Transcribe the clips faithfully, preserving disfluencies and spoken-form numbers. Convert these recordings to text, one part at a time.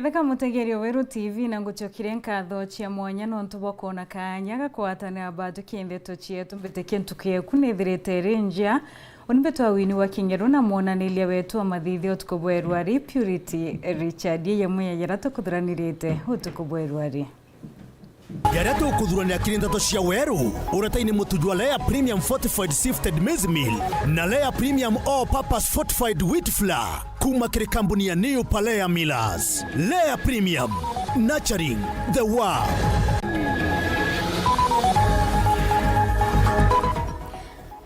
Theka mutegeri o Weru T V, na ngucokeria nkatho cia mwanya nontu bwa kwona kaanya ga kugwatanira batwi ki ndeto cietu. Mbitikia ntuku yeku nithirite iri njia. Uni mbitwa Winnie wa Kingeru na mwonaniria wetu wa mathithio utuku bwa irwari, Purity Richard. Iye mwiya jara tukuthuranirite utuku bwa irwari. Jaria tukuthuranira kiri ndeto cia Weru, uretaini mutu jwa Lea Premium Fortified Sifted Maize Meal na Lea Premium All Purpose Fortified Wheat Flour. Kuma kiri kambuni ya New Palea Millers. Lea Premium, nurturing the world.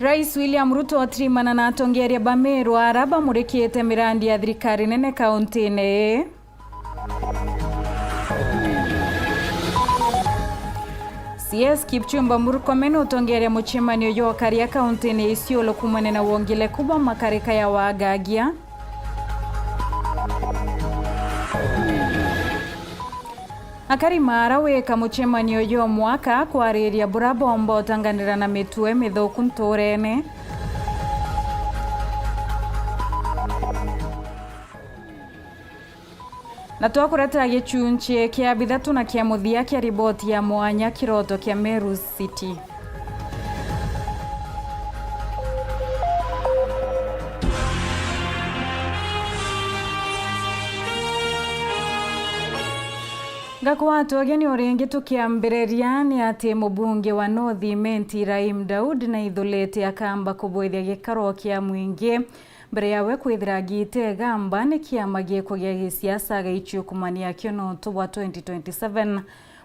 Rais William Ruto atirimana na atongeria ba Meru ara bamurikite mirandi ya thirikari nene kauntine ii. C S Kipchumba Murkomen utongeria mucemanio jwa akaria kauntine ya Isiolo kuumania na wongileku bwa makarika ya wagagia. Akari maara wika mucemanio jwa mwaka kwariria bura bomba utanganira na mitue mithuku nturene. Na twakuretera gicunci kia bithatu na kia muthia kia riboti ya mwanya, Kiroto kia Meru City. Ngakwatwa ugeni o ringi tukiambiriria ni ati mubunge wa North Imenti Raim Daud naithulite akamba kubwithia gikaro kia mwingi mbere yawe kwithira agiite igamba ni kiama gikugia gisiasa agaichukumania kio nontu bwa twenty twenty-seven.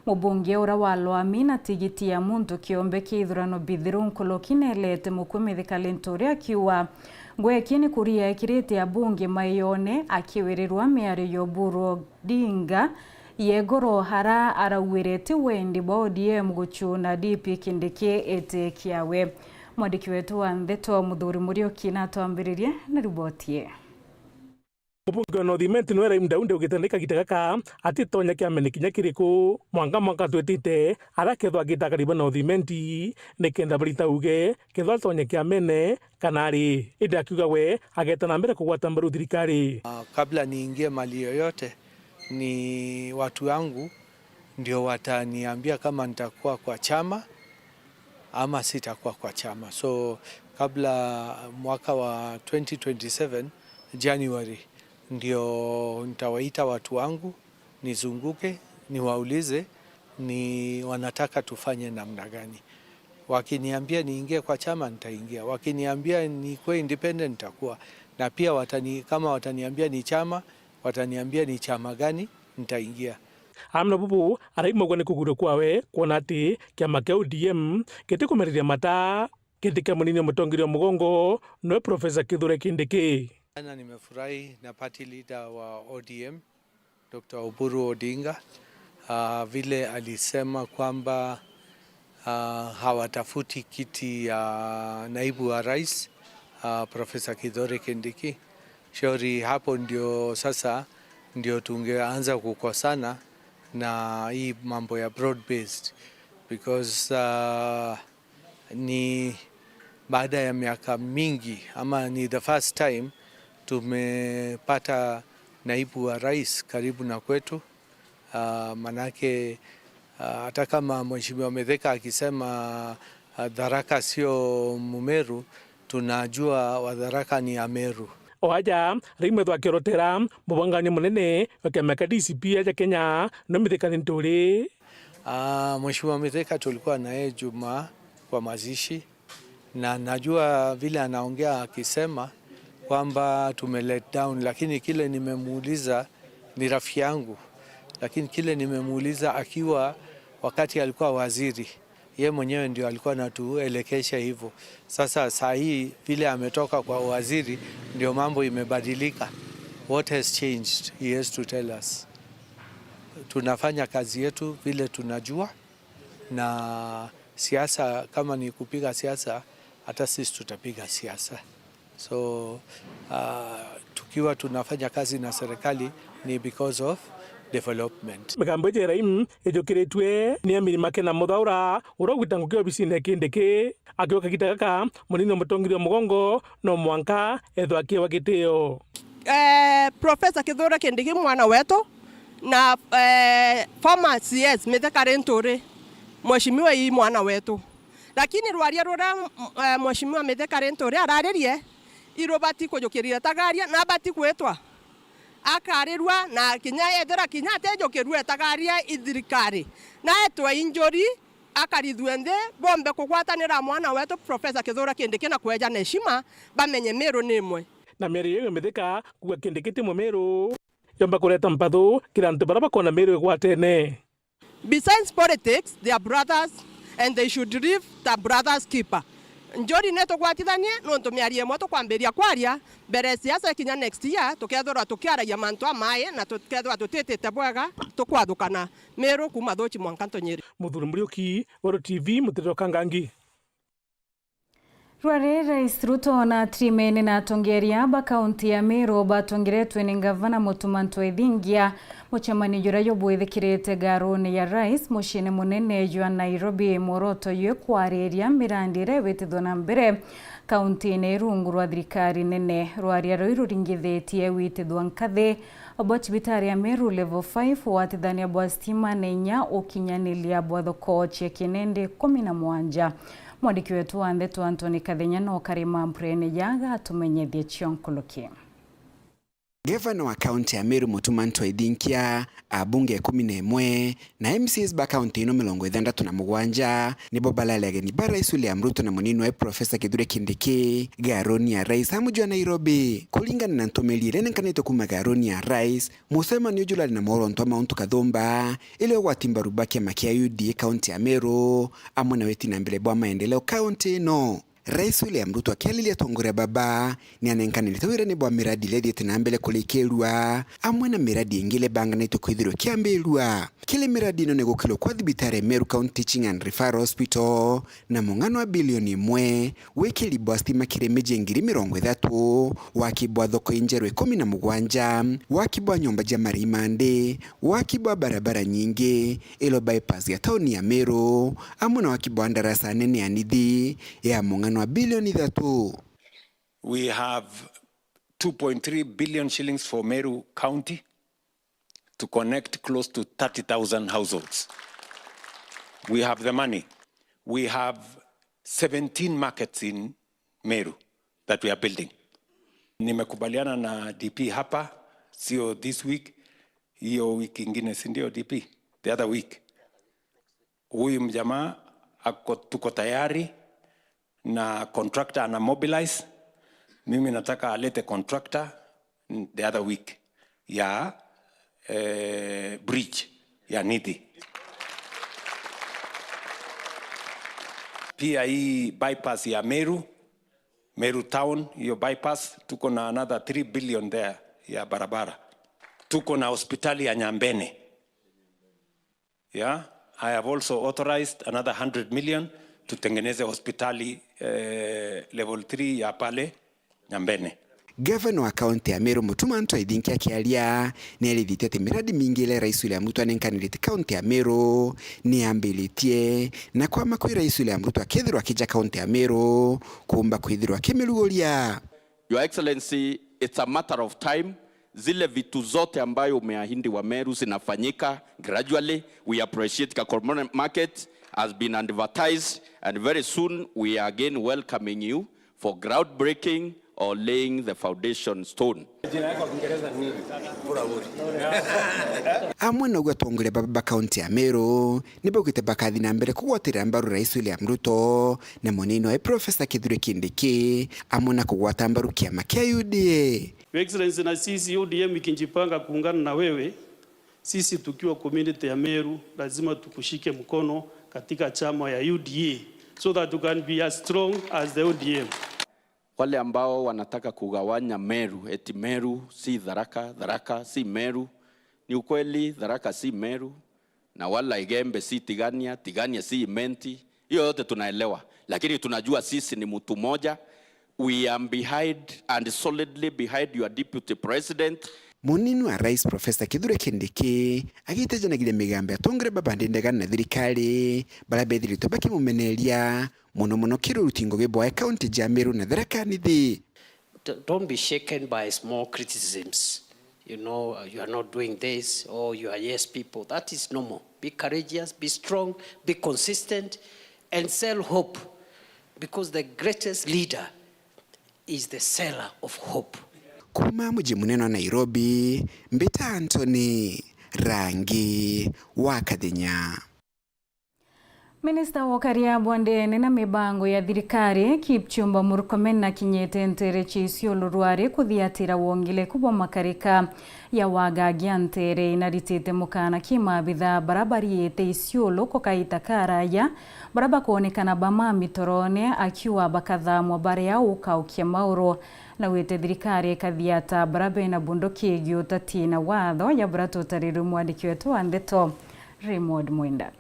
Mubunge ura wa Loami na tigiti ya muntu kiombe kia ithurano bithiru nkuruki neelete mukwe mithikali ntuuri akiuga ngweki ni kuria ekirite abunge maiyone akiwirirwa miario ya Oburu Odinga ya iguru ara arauire ti wendi bwa O D M gucuna D P Kindiki iti kiawe. Mwandiki wetu wa ndeto Muthuri Muriuki natwambiririe na riboti ii. Mubunge wa North Imenti niwe Raim Daudi augite ni kagita gaka atitonya kiamene kinya kiriku mwanka mwaka twitite, ara kethwa agita akari ba North Imenti nikenda barita uge kethwa atonya kiamene kana ari. Indi akiuga we ageta na mbere kugwata mbaru thirikari. Ah, kabla niingie mali yoyote, ni watu wangu ndio wataniambia kama nitakuwa kwa chama ama sitakuwa kwa chama. So, kabla mwaka wa twenty twenty-seven January, ndio nitawaita watu wangu, nizunguke, niwaulize ni wanataka tufanye namna gani. Wakiniambia niingie kwa chama, nitaingia. Wakiniambia nikuwe independent, nitakuwa. Na pia watani-, kama wataniambia ni chama, wataniambia ni chama gani, nitaingia. Amwe na bubu araimagua ni kugurua kwawe kwona ati kiama kia O D M gitikumereria mata. Giti kia munini wa mutongeria wa mugongo niwe Profesa Kithure Kindiki. Jana nimefurahi na party leader wa O D M, Doctor Oburu Odinga, ah, vile alisema kwamba, ah, hawatafuti kiti ya naibu wa rais, ah, Profesa Kithure Kindiki. Shauri hapo ndio sasa ndio tungeanza kukosana na hii mambo ya broad based, because, ah, ni baada ya miaka mingi ama ni the first time tumepata naibu wa rais karibu na kwetu. Ah, manake, ah, hata kama Mheshimiwa Mithika akisema, ah, Tharaka sio Mumeru, tunajua wa Tharaka ni Ameru. O aja, Raim ethwa akirotera mubangania munene wa kiama kia D C P aja Kenya, no Mithika ni nturi. Ah, Mheshimiwa Mithika tulikuwa na yeye Jumaa kwa mazishi, na najua vile anaongea akisema kwamba tume let down, lakini kile nimemuuliza, ni rafiki yangu, lakini kile nimemuuliza akiwa, wakati alikuwa waziri, ye mwenyewe ndio alikuwa anatuelekesha hivyo. Sasa saa hii vile ametoka kwa waziri, ndio mambo imebadilika. What has changed? He has to tell us. Tunafanya kazi yetu vile tunajua, na siasa, kama ni kupiga siasa, hata sisi tutapiga siasa. So, ah, tukiwa tunafanya kazi na serikali ni because of development. Migambo iji ya Raim ijukiritue ni Amini Makena Muthaura, uria ugwita ngugi obisine ya Kindiki. Akiuga kagita gaka, munini wa mutongeria wa mugongo no mwanka ethwa akiwa gitio. Eh, Professor Kithure Kindiki mwana wetu, Na, eh, former C S Mithika Linturi, mheshimiwa ii mwana wetu. Lakini rwaria ruria, eh, mheshimiwa Mithika Linturi araririe, irubati kujukirira Tagaria, na abati gwitwa akarirua, na kinya ethira kinya atijukirua Tagaria i thirikari, na etwe injuri, akarithue nthi, bombe kugwatanira mwana wetu Professor Kithure Kindiki na kweja na heshima, bamenye Meru ni imwe. Na miario iu ya Mithika kuuga Kindiki ti Mumiru yomba kureta mpathu kiri antu baria bakoona Meru igwatene. Besides politics, they are brothers and they should leave the brothers keeper. Njuri ni tugwatithanie nontu miario imwe tukwambiria kwaria mbere ya siasa ikinya next year, tukethirwa tukiaragia mantu amai na tukethirwa tutitite bwega, tukwathukana Meru kuuma Thuchi mwanka Ntunyiri. Muthuri Muriuki, Weru T V, Mutiriro Kangangi. Rwari Rais Ruto na timu nene na atongeria ba kaunti ya Meru batongeretwe ni Ngavana Mutuma M'Ethingia mucemanio juria jubwithikirite ngaruni ya Rais muciini munene jwa Nairobi. Mworoto jwi kwariria mirandi iria ibitithwa na mbere kauntiine rungu rwa thirikari nene. Rwaria ruu ruringithitie witithwa nkathi bwa cibitari ya Meru Level five, watithania bwa stima na inya ukinyaniria bwa thoko cia kinende ikumi na mugwanja. Mwandiki wetu wa ndeto Anthony Kathenya no kari mamburene jaga atumenyethie cio nkuluki. Gavana wa kaunti ya Meru Mutuma M'Ethingia, abunge ikumi na imwe na M C As ba kaunti ino mirongo ithandatu na mugwanja nibo barari ageni ba Rais William Ruto na munini wae Professor Kithure Kindiki ngaruni ya Rais amu jwa Nairobi. Kuringana na ntumiri iria inenkanitwe kuuma ngaruni ya Rais, mucemanio uju urari na mworoto wa Mount Kathumba, iria ugwati mbaru ba kiama kia U D A kaunti ya Meru, amwe na witi na mbere bwa maendeleo kaunti ino. Rais William Ruto akiariria atongoria baba, ni anenkanirite wirane bwa miradi iria ithiite na mbere kurikirua, amwe na miradi ingi iria ibanganitwe kwithirwa ikiambirua. Kiri miradi ino ni gukirwa kwa thibitari ya Meru County Teaching and Referral Hospital na mung'ano wa bilioni imwe, wikiri bwa stima kiri miji ngiri mirongo ithatu, waki bwa thoko injeru ikumi na mugwanja, waki bwa nyomba cia marimandi, waki bwa barabara nyingi, ilo bypass ya tauni ya Meru, amwe na waki bwa ndarasa nene ya nithi ya mung'ano wa bilioni ithatu. We have two point three billion shillings for Meru County to connect close to thirty thousand households. We have the money. We have seventeen markets in Meru that we are building. Nimekubaliana na D P hapa, sio this week, hiyo wiki ingine, si ndio, D P? The other week. Huyu mjamaa ako, tuko tayari na contractor ana mobilize. Mimi nataka alete contractor the other week ya, eh, bridge ya Nithi. Pia hii bypass ya Meru, Meru town, hiyo bypass, tuko na another three billion there ya barabara. Tuko na hospitali ya Nyambene. Yeah, I have also authorized another hundred million tutengeneze hospitali, eh, level three ya pale Nyambene. Gavana wa kaunti ya Meru Mutuma M'Ethingia akiaria, ni arithitie ati miradi mingi iria Rais William Ruto anenkanirite kaunti ya Meru ni yambiritie, na kwama kwi Rais William Ruto akethirwa akija kaunti ya Meru, kuumba kwithirwa akimiruguria. Your Excellency, it's a matter of time. Zile vitu zote ambayo umeahidi wa Meru zinafanyika gradually. We appreciate Kakomore Market has been advertised, and very soon we are again welcoming you for groundbreaking or laying the foundation stone. Amwe noguo atongoria baba ba kaunti ya Meru ni baugite bakathi na mbere kugwatira mbaru Rais William Ruto na munini wae Professor Kithure Kindiki, amwe na kugwata mbaru kiama kia U D A. Your Excellency, na sisi U D M ikijipanga kuungana na wewe, sisi tukiwa community ya Meru, lazima tukushike mkono katika chama ya U D A, so that you can be as strong as the U D M. Wale ambao wanataka kugawanya Meru, eti Meru si Tharaka, Tharaka si Meru, ni ukweli Tharaka si Meru, na wala Igembe si Tigania, Tigania si Imenti, hiyo yote tunaelewa, lakini tunajua sisi ni mtu moja. We are behind and solidly behind your deputy president. Munini wa Rais Professor Kithure Kindiki agitejanagiria migambo ya atongoria baba bandi ndegana na thirikari, baria bethiritwe bakimumeneria, mono mono kiri uruti ngugi bwae kaunti ja Meru na Tharaka Nithi. D-, don't be shaken by small criticisms. you know, uh, you are not doing this, or you are yes people. That is normal. Be courageous, be strong, be consistent, and sell hope, because the greatest leader is the seller of hope. Kuuma muji munene wa Nairobi, mbita Anthony Rangi wa Kathenya. Minista wa ukaria bwa ndene na mibango ya thirikari, Kipchumba Murkomen, akinyite ntere cia Isiolo rwari kuthiatira wongileku bwa makarika ya wagagia ntere. Naritite mukana ki maabitha bara bariite Isiolo ko kaita karaya, bara bakoonekana bama mitorone, akiuga bakathamwa baria ukaukia mauru. Naugite thirikari ikathiata bara bena bunduki igi utati na watho, ya bara tutarirwe mwandiki wetu wa ndeto Raymond Mwenda.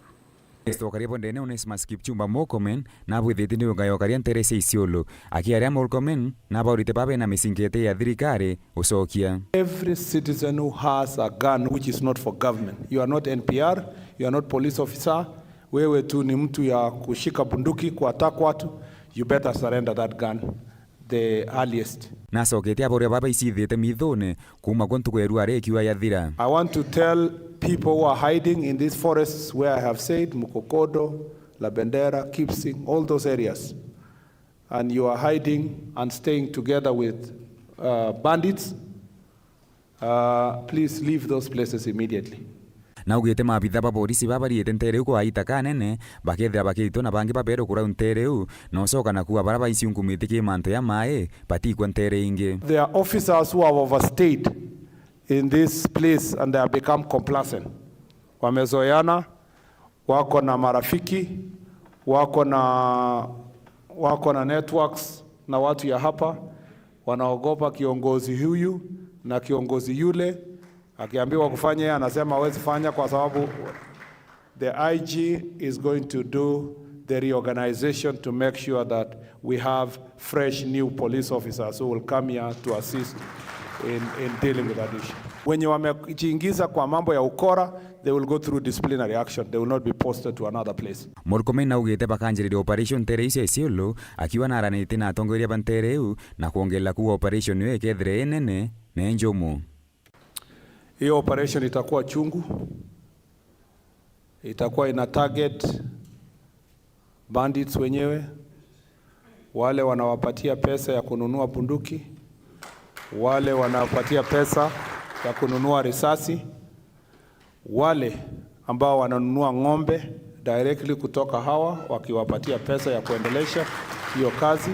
Minista wa ukaria bwa ndene Onesmus Kipchumba Murkomen nabwithitie ni ugayo ukaria ntere cia Isiolo. Akiaria Murkomen nabaurite babe na misingi iti ya thirikari ucokia. Every citizen who has a gun which is not for government, you are not N P R, you are not police officer, wewe tu ni mtu ya kushika bunduki, kuattack watu, you better surrender that gun the earliest. Nacoketie abauria baba icithite mithune kuuma kwa ntuku ya rua rikiwa yathira. I want to tell people who are hiding in these forests where I have said, Mukokodo, Labendera, Kipsing, all those areas, and you are hiding and staying together with, uh, bandits, uh, please leave those places immediately. Naugite maabitha ba borisi babariite ntere iu kwa aita kanene, bakethira bakiritwa na bangi baberwe kurau ntere iu, na ucoka na kuuga bara baiciunkumite ki mantu ya mai, batikwa ntere ingi. There are officers who have overstayed in this place and they have become complacent. Wamezoeana, wako na marafiki, wako na, wako na networks na watu ya hapa, wanaogopa kiongozi huyu na kiongozi yule. Akiambiwa kufanya, yeye anasema hawezi fanya kwa sababu the I G is going to do the reorganization to make sure that we have fresh new police officers who will come here to assist in, in dealing with that issue. Wenye wamejiingiza kwa mambo ya ukora, they will go through disciplinary action. They will not be posted to another place. Murkomen naugite bakanjiriria operation ntere iu cia Isiolo, akiuga naranitie na atongeria ba ntere iu na kwongerera kuuga operation iu ikethire inene na injumu. Hiyo operation itakuwa chungu, itakuwa ina target bandits wenyewe, wale wanawapatia pesa ya kununua bunduki, wale wanawapatia pesa ya kununua risasi, wale ambao wananunua ng'ombe directly kutoka hawa, wakiwapatia pesa ya kuendelesha hiyo kazi.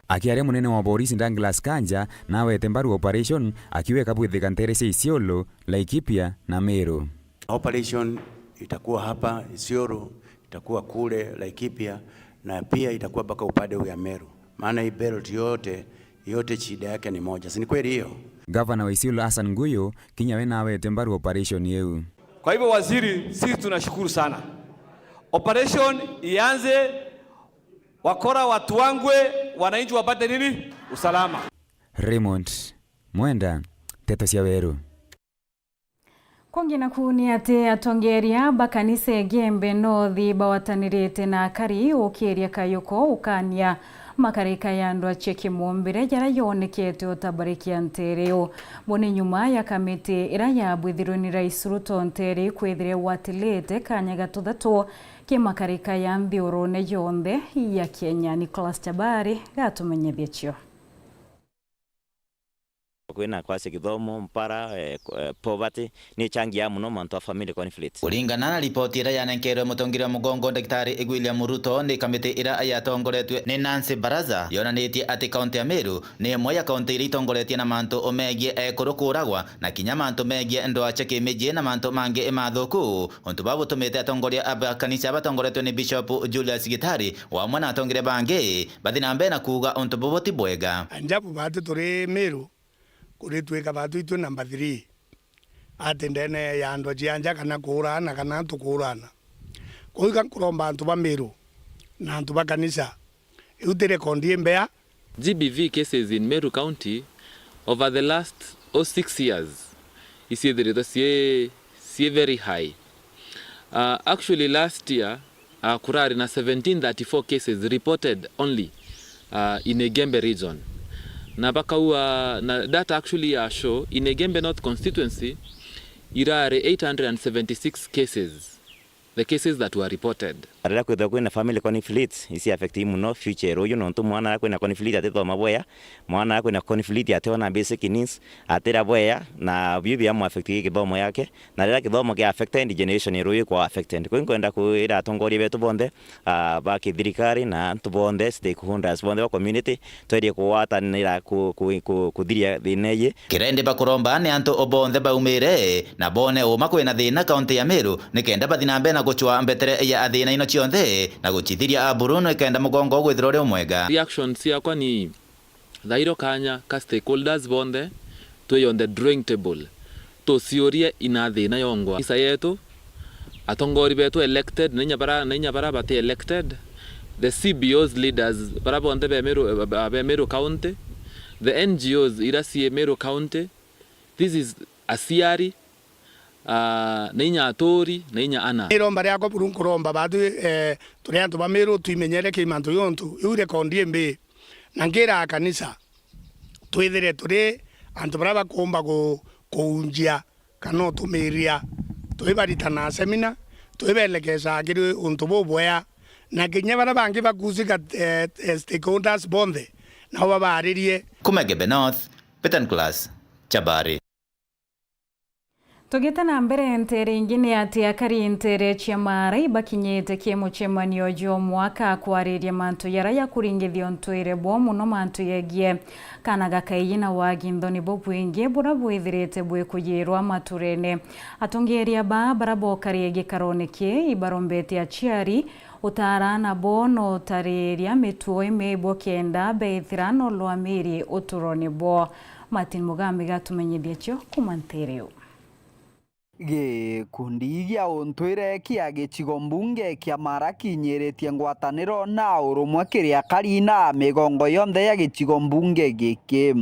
Akiaria munene wa borisi Douglas Kanja nawete mbaru operation, akiuga ikabwithika ntere cia Isiolo, Laikipia na Meru. Operation itakuwa hapa Isiolo, itakuwa kule Laikipia, na pia itakuwa mpaka upande huu ya Meru. Maana hii belt yote, yote shida yake ni moja. Si ni kweli hiyo? Gavana wa Isiolo Hassan Guyo kinya we nawete mbaru operation iu. Kwa hivyo waziri, sisi tunashukuru sana. Operation ianze, wakora watuangwe, wananchi wapate nini? Usalama. Raymond Mwenda, Nteto cia Weru. Kungi naku ni ati atongeria ba kanisa Igembe North bawatanirite na akari ukiria kayuko ukania makarika ya ndwa cia kimumbire jaria yonekete utabarikia ntere iu. Bo ni nyuma ya kamiti iria yabwithirwe ni Rais Ruto ntere iu kwithire watilite kanya ga tuthatu ki makarika ya nthiurune yonthe ya Kenya. Nicholas Chabari gatumenyithia cio. Kwina kwasi kithomo, mpara, eh, k-, eh, poverty, ni changia muno mantu a family conflict. Kuringana na ripoti iria yanenkerwe mutongeria wa mugongo Daktari William Ruto, ni kamiti iria yatongoretwe ni Nancy Baraza yonanitie ati kaunti ya Meru ni imwe ya kaunti iria itongoretie na mantu megie ekuru kuuragwa na kinya mantu megie ndwaa cia kimiji na mantu mangi mathuku. Untu bau butumite atongoria ba kanisa batongoretwe ni Bishop Julius Gitari, o amwe na atongeria bangi, bathi na mbere na kuuga untu bubu ti bwega. Ajabu, baatu turi Meru, kuritwika baatu itwi namba three ati ndene ya ndwa cia nja kana kuurana kana tukuurana. Kwou ika nkuromba antu ba Meru na antu ba kanisa, iu ti rekondi imbea. G B V cases in Meru County over the last, oh, six years, iciithiritwe cii, cii very high. Uh, actually, last year, uh, kurari na seventeen thirty-four cases reported only, uh, in Igembe region. Na bakaua na data actually ya show in Igembe North constituency irari eight hundred and seventy-six cases, the cases that were reported. Riria kwithirwa kwina family conflicts, ici affect muno future ya ruuju, nontu mwana aria kwina conflict atithoma bwea, mwana aria kwina conflict ationa basic needs, atira bwea, na biu biamu affect githomo yake, na riria githomo kia affected, generation ya ruuju ikwa affected. Kwou inkwenda kwira atongoria betu bonthe, ah, ba kithirikari na antu bonthe, stakeholders bonthe ba community, twerie kugwatanira ku-, ku-, ku-, kuthiria thina iji. Kiria indi bakuromba ni antu o bonthe baumire na bone uma kwina thina kaunti ya Meru, nikenda bathi na mbere na gucwa mbetere ya thina ino cionthe na gucithiria buru, nikenda mugongo gwithirwa uri umwega. Reaction ciakwa ni thairo kanya ka stakeholders bonthe twi on the drawing table, tuciurie ina thina yongwa. Isa yetu, atongori betu elected, na inya bara, na inya bara bati elected, the C B Os leaders, bara bonthe be Meru, be Meru County, the N G Os ira cii Meru County, this is aciari, ah, na inya aturi, na inya ana. Iromba riakwa buru nkuromba batwi, eh, turi antu ba Meru twimenyere ki mantu yontu iu rekondi imbi. Na nkiraa kanisa, twithire turi antu baria bakuumba ku-, kuunjia kana utumiria, twibaritana semina, twibelekesaa kiri untu bubwea, na kinya baria bangi bakusika, eh, eh, stakeholders bonthe, nao babaaririe. Kuma Igembe North, Peter Nicholas, Chabari. Tugite na mbere, nteere ingi ni ati akari nteere cia Maara ibakinyite ki mucemanio jwa mwaka kwariria mantu jaria jakuringithia untwire bwao, muno mantu jegie kaana ga kaiji na wagi nthoni bubwingi buria bwithirite bwikujirwa maturene. Atongeria baa baria bokarie gikarone kii ibarombete aciari utaara aana boo na utariria mituo imibwo kenda beethira na ulwamiri uturone bwao. Martin Mugambi gatumenyithia cio kuma nteere iu. Gikundi gia untwire kia gicigo mbunge kia Maara kinyiritie ngwataniro na urumwe kiri akari na migongo yonthe ya gicigo mbunge giki.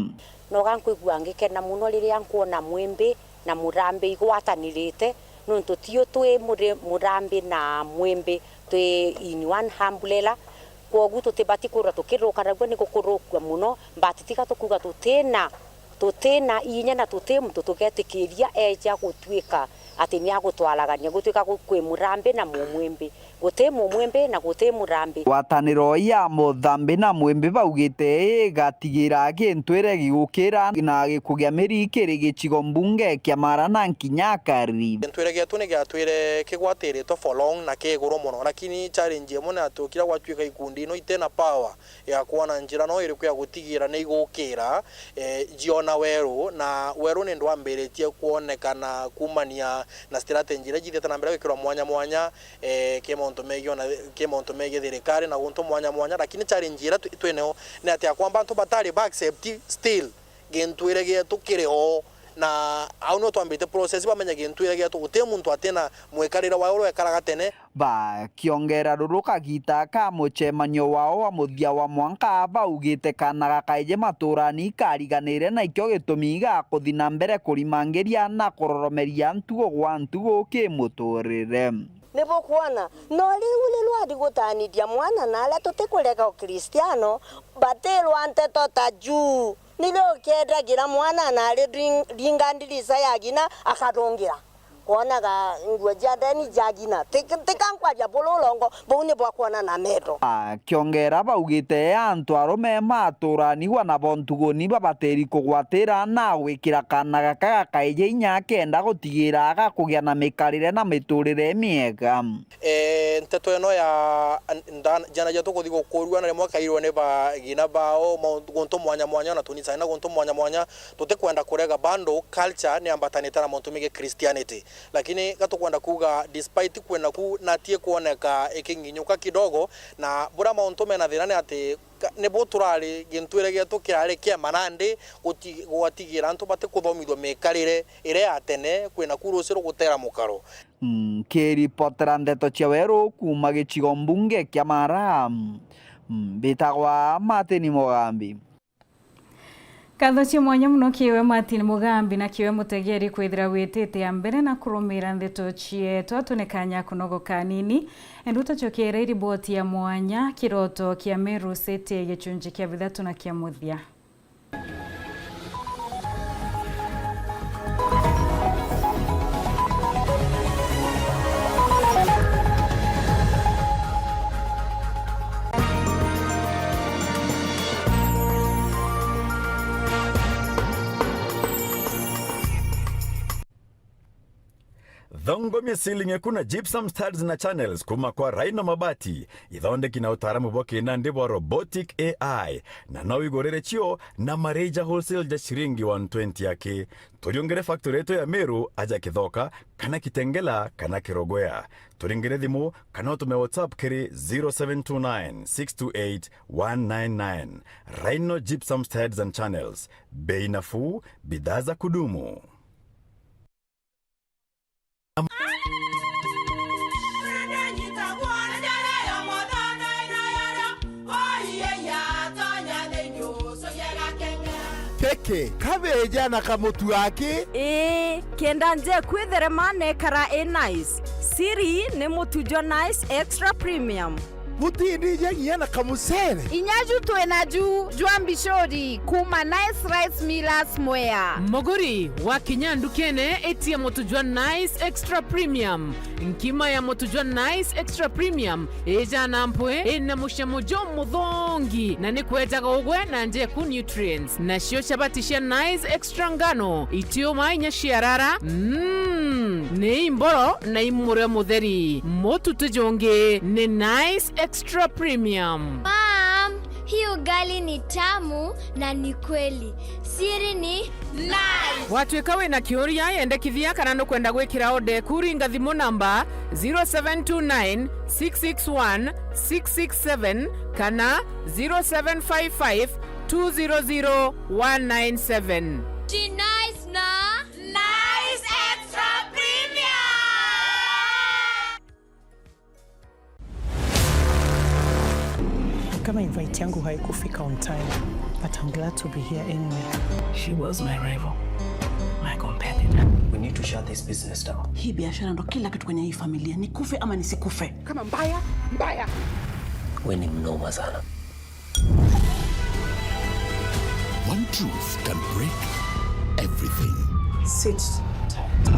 Noga nkwigua ngikena muno riria nkwona Mwimbi na Murambi igwatanirite, nontu tiu twi muri-, Murambi na Mwimbi, twi in one umbrella. Kwogu tutibati kwirwa tukirukanagua ni gukurukua muno, but tiga tukuga tutina, tutina inya na tuti muntu tugetikiria eja gutuika ati ni agutwaragania, gutuika gu-, kwi Murambi na Mumwimbi. Guti Mumwimbi na guti Murambi. Ngwataniro ya Muthambi na Mwimbi baugite igatigira gintwire gigukira na gikugia miri kiri gicigo mbunge kia Maara na nkinya akari. Gintwire gietu ni giatwire kigwatiritwe for long na ki iguru mono, lakini challenge imwe ni ati ukira gwatuika ikundi ino itena power ya kwona njira no iriku ya gutigira ni igukira, eh, jiona weru, na weru ni ndwambiritie kwonekana kumania na strategy iria jithiite na mbere gwikirwa mwanya mwanya, eh, ki mauntu megii ona, ki mauntu megii thirikari na guntu mwanya mwanya, lakini challenge iria twi-, twineo ni ati akwamba antu batari ba accept still gintwire gietu kiri o, na au nio twambite process bamenya gintwire gietu guti muntu atina mwikarire wa uria wekaraga tene. Bakiongera ruru kagita ka mucemanio wao wa muthia wa mwanka, baugite kana gakaije maturani kariganire, na ikio gitumi ga kuthi na mbere kurimangiria na kuroromeria ntugo gwa ntugo ki muturire. Ni bukwona, no riu ni rwari gutanithia mwana na aria tutikurega Ukristiano, batirwa nteto ta juu. Nirio ukendagira mwana na ari ring-, ringa ndirisa ya gina akarungira. Kwonaga nguo cia ndeni ja gina. Ti-, tika nkwaria buru urongo, buu ni bwa kwona na metho. Akiongera baugite antu arume maturanigwa nabo ntuguni babatiri kugwatira na gwikira kana gaka gakaije inya kenda gutigira gakugia na mikarire na miturire miega. Eh, nteto ino ya an-, nda-, ciana cietu kuthi gukurua na rimwe kairwe ni bagina bao, mauntu, guntu mwanya mwanya, ona tunisa na guntu mwanya mwanya, tutikwenda kurega bando culture ni ambatanite na mauntu megi Christianity. Lakini gatukwenda kuuga, despite kwina ku, natie kwoneka ikinginyuka kidogo, na buria mauntu mena thina ni ati ka-, nibu turari gintwire gietu kirari kia manandi guti-, gwatigira antu batikuthomithua mikarire iria ya tene, kwina ku rucio rugutera mukaro. Nkiripotera ndeto cia weru kuuma gicigo mbunge kia Maara, mbitagwa Martin Mugambi. Nkatho cia mwanya mono kiwe Martin Mugambi na kiwe mutegeri kwithira witite ya mbere na kurumira ndeto cietu. Atune kanya kunogoka kanini, endu tucokere riboti ya mwanya, kiroto kia Meru City, gicunji kia bithatu na kia muthia. Ongomia ceiling eku na gypsum studs na channels kuma kwa Rhino Mabati, ithondeki na utaaramu bwa kinandi bwa robotic A I, na no wigurire cio na Mareja Wholesale ja ciringi one twenty aki. Turiungire factory yetu ya Meru aja Kithoka, kana Kitengela, kana Kirogwea. Turingire thimu, kana utume WhatsApp kiri zero seven two nine, six two eight, one nine nine. Rhino Gypsum Studs and Channels. Bei nafuu, bidhaa za kudumu. Keke, kabeja na kamutu aki. Ii, kenda nje kwitherema nekara i nice. Siri ni mutu jwa Nice Extra Premium. Butindija nginya na kamucere. Inya ju twina ju jwa mbicuri kuma Nice Rice Millers Mwea. Muguri, wakinya ndukene, itia mutu jwa Nice Extra Premium. Nkima ya mutu jwa Nice Extra Premium ijana mpwi, ina mucamo jumuthongi, na ni kwejaga ugwe na njeku nutrients. Nacio chabati cia Nice Extra ngano, itiuma inya ciarara. Mm, ni imboro na imurio mutheri. Mutu ti jungi, ni Nice Extra Premium. Mom, hii ugali ni tamu na ni kweli. Siri ni Nice. Watuika wina kiuria, yendekithia kana nukwenda gwikira order eku, ringa thimu namba zero seven two nine, six six one, six six seven kana zero seven five five, two zero zero, one nine seven. Ji Nice na Nice Extra Premium. Kama invite yangu haikufika on time, but I'm glad to be here anyway. She was my rival, my competitor. We need to shut this business down. Hii biashara ndo kila kitu kwenye hii familia. Nikufe ama nisikufe. Kama mbaya, mbaya. We ni mnoma sana. One truth can break everything. Sit tight.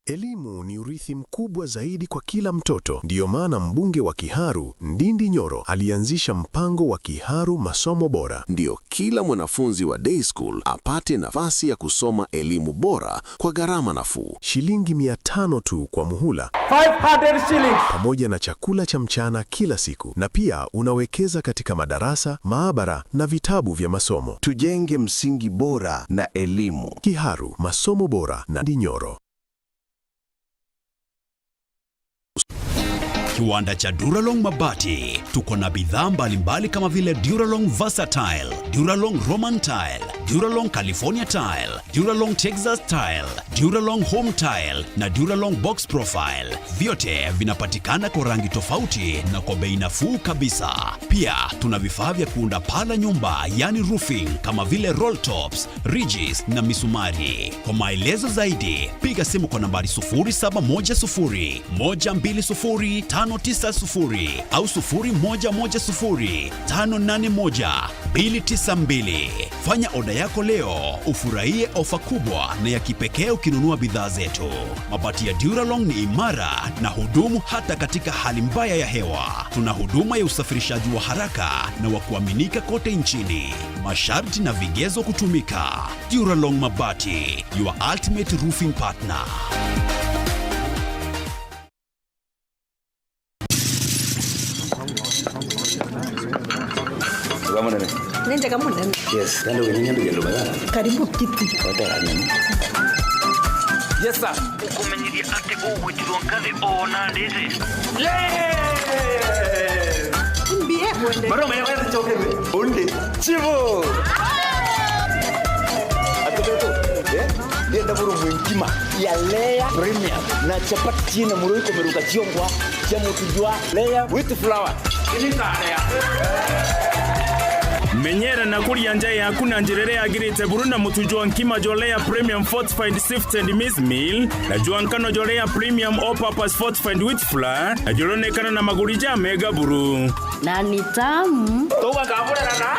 Elimu ni urithi mkubwa zaidi kwa kila mtoto. Ndiyo maana mbunge wa Kiharu, Ndindi Nyoro, alianzisha mpango wa Kiharu Masomo Bora. Ndio kila mwanafunzi wa day school apate nafasi ya kusoma elimu bora kwa gharama nafuu. Shilingi mia tano tu kwa muhula. Five hundred shillings. Pamoja na chakula cha mchana kila siku. Na pia unawekeza katika madarasa, maabara na vitabu vya masomo. Tujenge msingi bora na elimu. Kiharu, Masomo Bora na Ndindi Nyoro. Kiwanda cha Duralong Mabati. Tuko na bidhaa mbalimbali kama vile Duralong Versatile, Duralong Roman Tile, Duralong California Tile, Duralong Texas Tile, Duralong Home Tile na Duralong Box Profile. Vyote vinapatikana kwa rangi tofauti na kwa bei nafuu kabisa. Pia tuna vifaa vya kuunda paa la nyumba, yani roofing, kama vile roll tops, ridges na misumari. Kwa maelezo zaidi, piga simu kwa nambari sufuri saba moja sufuri, moja mbili sufuri, tano tisa sufuri au sufuri moja moja sufuri, tano nane moja, mbili tisa mbili. Fanya oda yako leo, ufurahie ofa kubwa na ya kipekee ukinunua bidhaa zetu. Mabati ya Duralong ni imara na hudumu hata katika hali mbaya ya hewa. Tuna huduma ya usafirishaji wa haraka na wa kuaminika kote nchini. Masharti na vigezo kutumika. Duralong Mabati, your ultimate roofing partner. Wega munene. Ni njega munene. Yes, nandi uginyanya nduge nduma ya. Karibu kiti. Wetera nini? Yes, sir. Ukumenyithia ati ugwitirwo ngathi o na ndiri. Yeah! Mbie mwende. Maroma ya wezi chokere. Undi. Chivo. Atubeto. Eh? Ndienda buru mwe nkima ya Layer Premium na chapati ciina muro ikomeruka ciongwa cia mutu jwa Layer wheat flour. Menyera na kuria nja yaku na njira iria yagirite buru na mutu jwa nkima jwa Layer Premium Fortified Sifted Maize Meal na jwa nkano jwa Layer Premium All Purpose Fortified Wheat Flour na juronekana na maguri ja mega buru. Na ni tamu. Tugakamurana na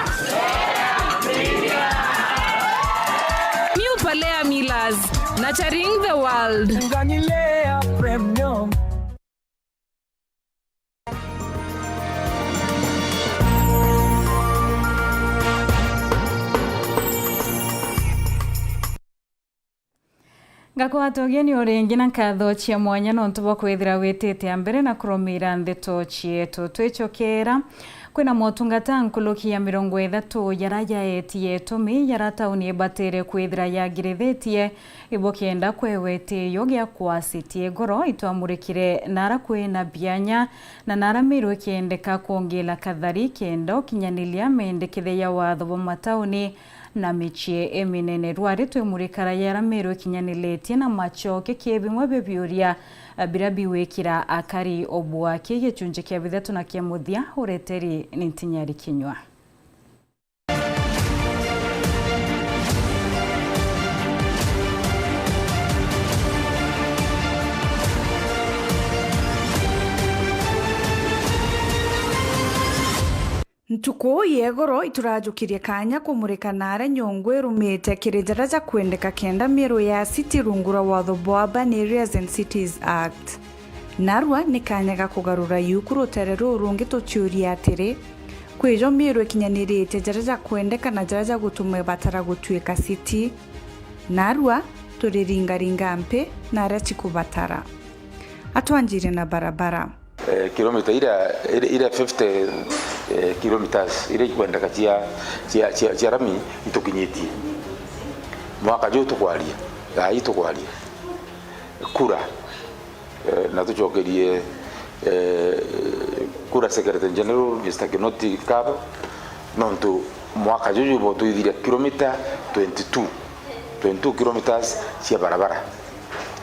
New Palea Millers, nurturing the world. Ngani Layer Premium. Ngakwata ugeni o ringi na nkatho cia mwanya nontu bwa kwithira witite a mbere na kurumira ndeto cietu. Twicokera, kwina motungata nkuruki ya mirongo ithatu jara jaetie itumi jara tauni ibatire kwithira yagirithitie ibukenda kwewa itiyo gia kwa City. Igoro itwamurikire nara kwina bianya na nara Miru ikiendeka kwongela kathari kenda ukinyaniria mendekithia ya watho bwa matauni na micii iminene. Rwari twimurikara yara Miru ikinyanilitie na macoke ki bimwe bia biuria bira biwikira akari obwaki. Gicunji kia bithatu na kia muthia ureteri ni Ntinyari Kinyua. Ntuku ya igoro iturajukirie kanya kumurika nara nyungu irumite kiri jara jakwendeka kenda Miru ya City rungu rwa watho bwa Urban Areas and Cities Act. Narua ni kanya ga kugarura yuku rutere ruru rungi tuciuria atiri, kwijo Miru ikinyaniritie jara jakwendeka na jara jagutuma ibatara gutuika city? Narua turiringaringa mpi na aria cikubatara. Atwanjire na barabara. Eh, kilomita iria, iria, iria fifty, eh, kilometers iria ikwendeka cia, cia, cia, cia rami itukinyitie. Mwaka juu tukwaria, ai tukwaria. Kura, eh, na tucokerie, eh, kura Secretary General, Mister Kinoti Kaba, nontu mwaka juju bo twithiria kilomita twenty-two, twenty-two kilometers cia barabara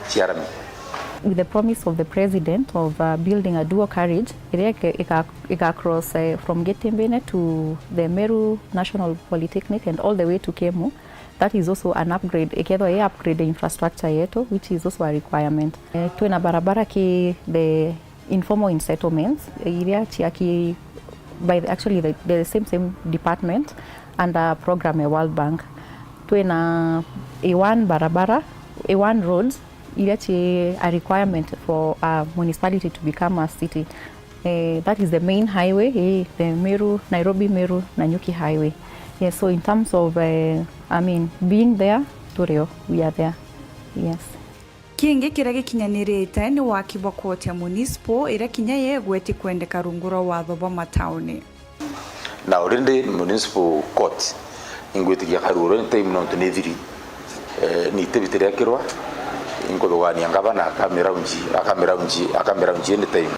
cia rami. With the promise of the president of, uh, building a dual carriage, iria ika, ika, ika cross, uh, from Gitimbine to the Meru National Polytechnic and all the way to Kemu, that is also an upgrade. Ikethwa i upgrade infrastructure yetu, which is also a requirement. Uh, twina barabara ki the informal in settlements, iria ciaki by the, actually the, the same, same department under program ya World Bank. Twina A one barabara, A one roads, iria ci a requirement for a municipality to become a city. Eh, that is the main highway, eh, the Meru, Nairobi, Meru, Nanyuki highway. Yes, so in terms of, eh, I mean, being there, turio, we are there. Yes. Kingi kiria gikinyanirite ni waki bwa koti ya municipal, iria kinya yegweti kwendeka rungu rwa watho bwa matauni. Na already municipal court ingwitikia karuru any time nontu ni thiri. Eh, ni itebite riakirwa, inkuthugania ngavana akamiraunji, akamiraunji, akamiraunji any time.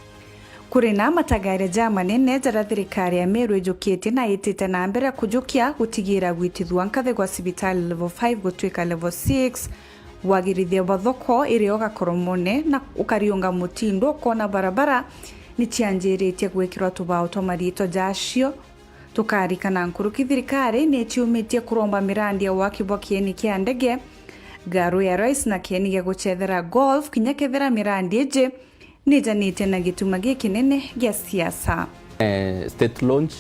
Kuri na matagaria jamanene jaria thirikari ya Meru ijukitie na itite na mbere kujukia gutigira gwitithua nkathigwa cibitari level five gutwika level six, wagirithia bwa thoko iri o Gakoromone na ukariunga mutindo ukona barabara ni cianjiritie gwikirwa tubao twa mariitwa jacio. Tukarikana nkuruki thirikari ni ciumitie kuromba mirandi ya waki bwa kieni kia ndege, Garo ya Rais na kieni gia gucethera golf, kinya kethira mirandi iji nijanite na gituma gikinene gia siasa. Eh, state launch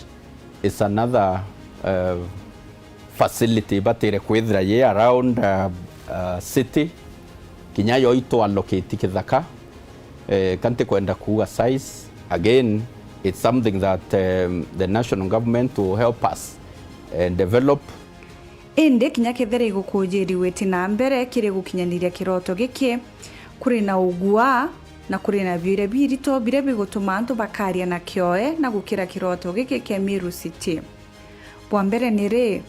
is another, uh, facility ibatire kwithira yi around, uh, uh, city, kinya yo itu allocate kithaka. Eh, ka ntikwenda kuuga size. Again, it's something that, um, the national government will help us, eh, develop. Indi kinya kethira igukujiriwe iti na mbere kiri gukinyaniria kiroto giki, kuri na ugua na kuri na biuria birito biria bigutuma antu bakaria na kioe na gukira kiroto giki kia Meru City. Bwa mbere ni ri,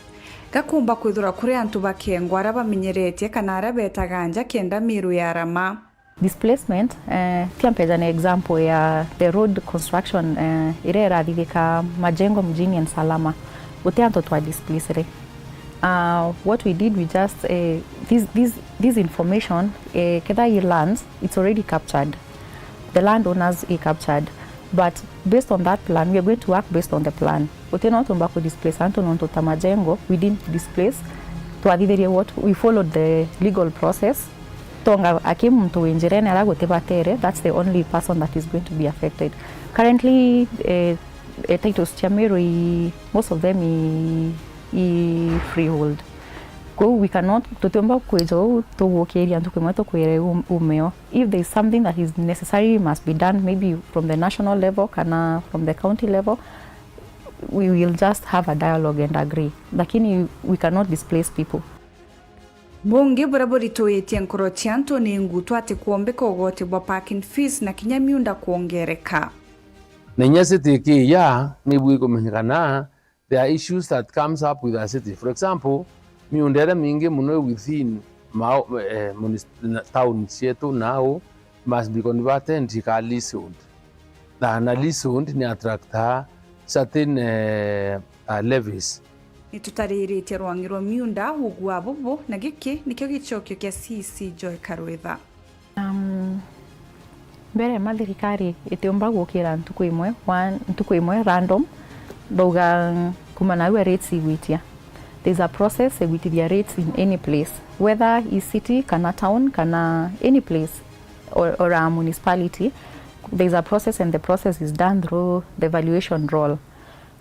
gakumba kwithirwa kuri antu bakengwa aria bamenyeretie kana aria betaga nja kenda Meru yarama. Displacement, eh, tia mpeja na example ya the road construction, eh, iria irathithika Majengo mjini and Salama. Guti antu twa displace ri. Uh, what we did, we just, eh, this, this, this information, eh, ketha i lands, it's already captured. The landowners i captured. But based on that plan, we are going to work based on the plan. Guti no tumba ku displace antu nontu ta Majengo, we didn't displace. Twathithirie what, we followed the legal process. Tonga aki muntu wi njirene aria gutibatere, that's the only person that is going to be affected. Currently, eh, eh, titles cia Meru i, most of them i, i freehold. Kou we cannot, tutiumba kwija uu tugukiria ntuku imwe tukwire um-, umeo. If there is something that is necessary must be done, maybe from the national level kana from the county level, we will just have a dialogue and agree. Lakini we cannot displace people. Bungi buria burituitie nkoro cia antu ni ngutu ati kwombika ugoti bwa parking fees na kinya miunda kwongereka. Na inya city ikiiya, nibu ikumenyekana, there are issues that comes up with a city. For example, miunda iria mingi mono i within mao-, eh, munis-, na, town cietu nau must be converted ika leasehold. Na, na leasehold ni attractaa certain, eh, uh, levies. Nitutariritie rwangi rwa miunda ugua bubu, na giki nikio gicokio kia C E C Joy Karwitha. Um, mbere ma thirikari itiumba gukira ntuku imwe, one, ntuku imwe random, bauga kuma nau rates igwitia. There's a process igwitithia rates in any place, whether i city kana town kana any place or, or a municipality. There's a process and the process is done through the valuation roll.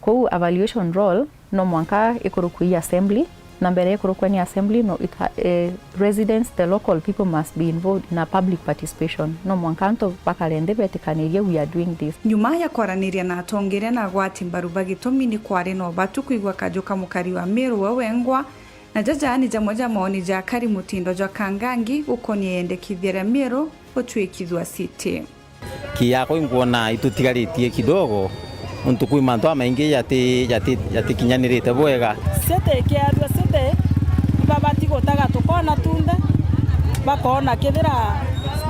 Kou evaluation roll no mwanka ikurukwe i assembly, na mbere ikurukwa ni assembly, no it ha-, eh, residents, the local people must be involved in a public participation. No mwanka antu bakare nthi betikanirie we are doing this. Nyuma ya kwaraniria na atongeria na agwati mbaru ba Gitumi, ni kwari na ubatu kwigua kaju ka mukari wa Meru we wengwa, na jaja ni jamwe ja maoni ja akari mutindo jwa Kangangi gukonia yendekithia ria Meru gutuikithua city. Kiakwa inkwona itutigaritie kidogo, nontu kwi mantu jamaingi jati-, jati-, jatikinyanirite bwega. City ikiathua city, ibabati gutaga tukona tunthe, bakona kethira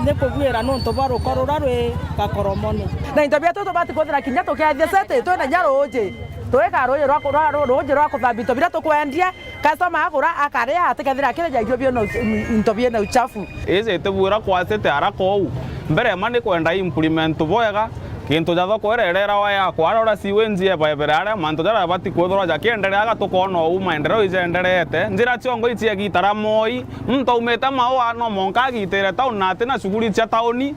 ni kugwira nontu bwa ruko ruria rwi Gakoromone. Na into bietu tubati kwithira kinya tukiathia city, twina nya ruuji, twika ruuji rwa ku-, rwa, rwa, ruuji rwa kuthambia into biria tukwendia, Customer agura, akaria, atikethira akirija irio biena uch-, into biena uchafu. Iji itibwira kwa city haraka uu. Mbere ma ni kwenda implement bwega, gintu ja thoko iria irerawa yakwa aria uria siwenji ebaebere aria, mantu jaria jabati kwithirwa jakiendereaga, tukoona uu maendeleo ijenderete. Njira ciongo ici egita ria Moi, muntu aumite Maua no mwanka agitire town na atina shughuli cia tauni,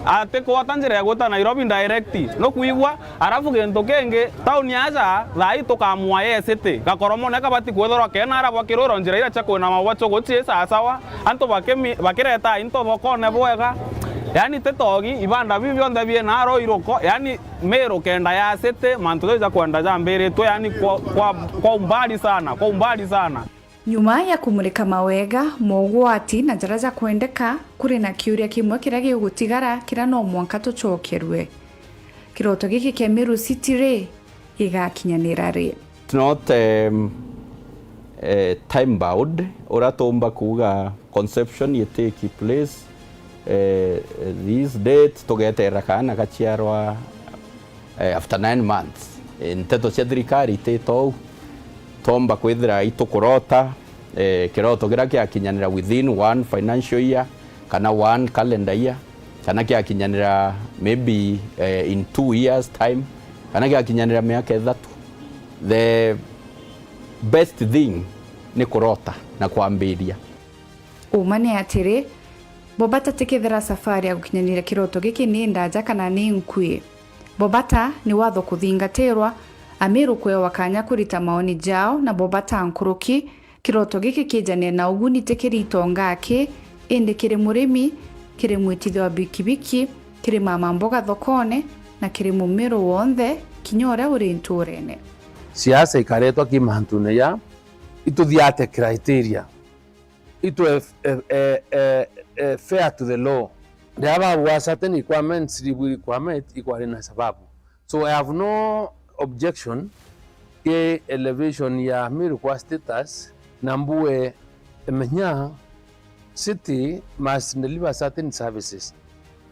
atikwata njira ya gwita Nairobi direct. Nukwigua? Arafu gintu kingi, tauni aja, thaa ii tukamua ye city. Gakoromone kabati kwithirwa kena aria bwa kirwiro njira iria cia kwina mabwa cuguci sawasawa, antu bakimi-, bakireta into thokone bwega. Yaani ti togi, ibanda biu bionthe biena aro iruko, yaani Meru kenda ya city, mantu jau ja kwenda jambiritwe, yaani kwa, kwa, kwa umbali sana, kwa umbali sana. Nyuma ya kumurika mawega, mogwati na jaria jakwendeka, kuri na kiuria kimwe kiria gigutigara, kiria no mwanka tucokerue. Kiroto giki kia Meru City ri, gigakinyanira ri? It's not, um, eh, time bound. Uria tuumba kuuga conception itake place, eh, this date, tugeterera kaana gaciarwa, eh, after nine months. Eh, nteto cia thirikari ititou, twomba kwithira itukurota, eh, kiroto kiria kiakinyanira within one financial year, kana one calendar year, kana kiakinyanira maybe, eh, in two years time, kana kiakinyanira miaka ithatu. The best thing ni kurota na kwambiria. Uma ni atiri, Bobata tikethira safari ya gukinyaniria kiroto giki ni ndaja kana ni nkui. Bobata ni watho kuthingatirwa, Amiru kwewa kanya kurita maoni jao na Bobata nkuruki, kiroto giki kijane na uguni ti kiri itonga aki, indi kiri murimi, kiri mwitithia wa bikibiki, kiri mama mboga thokone, na kiri Mumiru wonthe, kinya uria uri nturene. Siasa ikaretwa ki mantune ja ituthiate criteria. It will, eh, eh, eh, eh, fair to the law. Riria babua certain requirements, ribu requirement ikwari na sababu. So I have no objection ki elevation ya Meru kwa status, na mbue menya city must deliver certain services.